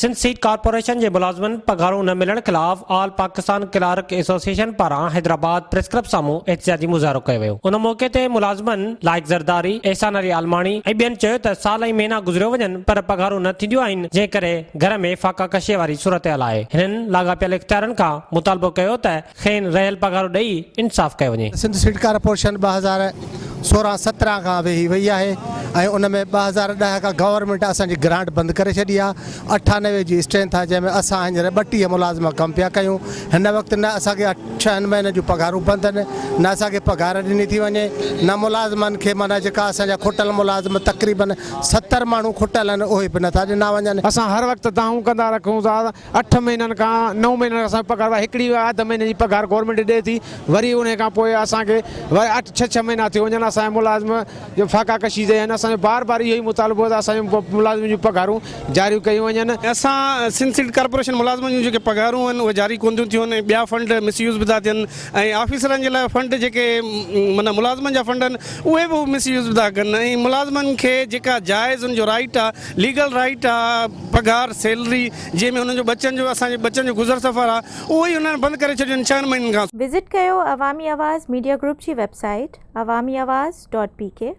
Sindh seed corporation جي ملازمن پگهارون نه ملڻ خلاف آل پاڪستان ڪلارڪ ايسوسيئيشن پاران حيدرآباد پريس ڪلب سامهون احتجاجي مظاهرو ڪيو ويو. ان موقعي تي ملازمن لائق زرداري، احسان علي عالماڻي ۽ ٻين چيو ته سال ۽ مهينا گذريو وڃن پر پگهارون نه ٿينديون آهن جنهن ڪري گهر ۾ فاقا ڪشي واري صورتحال آهي. هنن لاڳاپيل اختيارين کان مطالبو ڪيو ته کين رهيل پگهارون ڏئي انصاف ڪيو وڃي. سنڌ سيڊ ڪارپوريشن 2016 17 کان ويهي وئي آهي ۽ ان ۾ 2010 کان گورنمينٽ اسان جي گرانٽ بند ڪري ڇڏي آهي 98 جي اسٽرينٿ آهي جنهن ۾ اسان هينئر 32 ملازم ڪم پيا ڪيون هن وقت نه اسان کي ڇهن مهينن جون پگهارون بند آهن نه اسان کي پگهار ڏني ٿي وڃي نه ملازمن کي معنيٰ جيڪا اسان جا کٽل ملازم تقريبن 70 ماڻهو کٽل آهن اهي به نٿا ڏنا وڃن. اسان هر وقت دانهون ڪندا رکون ٿا اٺ مهينن کان نو مهينن کان اسان کي پگهار وري هڪڙي اڌ مهيني جي پگهار گورنمينٽ ڏئي ٿي وري انهي کان پوء اسان کي وري اٺ ڇهه ڇهه مهينا ٿيو وڃن اسان جا ملازم جو فاقا ڪشي تي آهن اسان جو بار بار اهو ئي مطالبو آهي ته اسان جي ملازمن جون پگهارون جاريون ڪيون وڃن. اسان سنڌ سيڊ ڪارپوريشن ملازمن جون جيڪي پگهارون آهن اهي جاري ڪونه ٿيون ٿين ۽ ٻيا فنڊ مس يوز به ٿا ٿين ۽ آفيسرن جي لاء فنڊ جيڪي معنيٰ ملازمن جا فنڊ آهن اهي به مس يوز به ٿا ڪن ۽ ملازمن کي جيڪا جائز ان جو رائيٽ آهي ليگل رائيٽ آهي پگهار سيلري جنهن ۾ انهن جو ٻچن جو اسان جي ٻچن جو گذر سفر آهي اهو ئي انهن بند ڪري ڇڏيو آهن ڇهن مهينن کان. وزٽ ڪيو عوامي آواز ميڊيا گروپ جي web site Awami Awaz dot P K.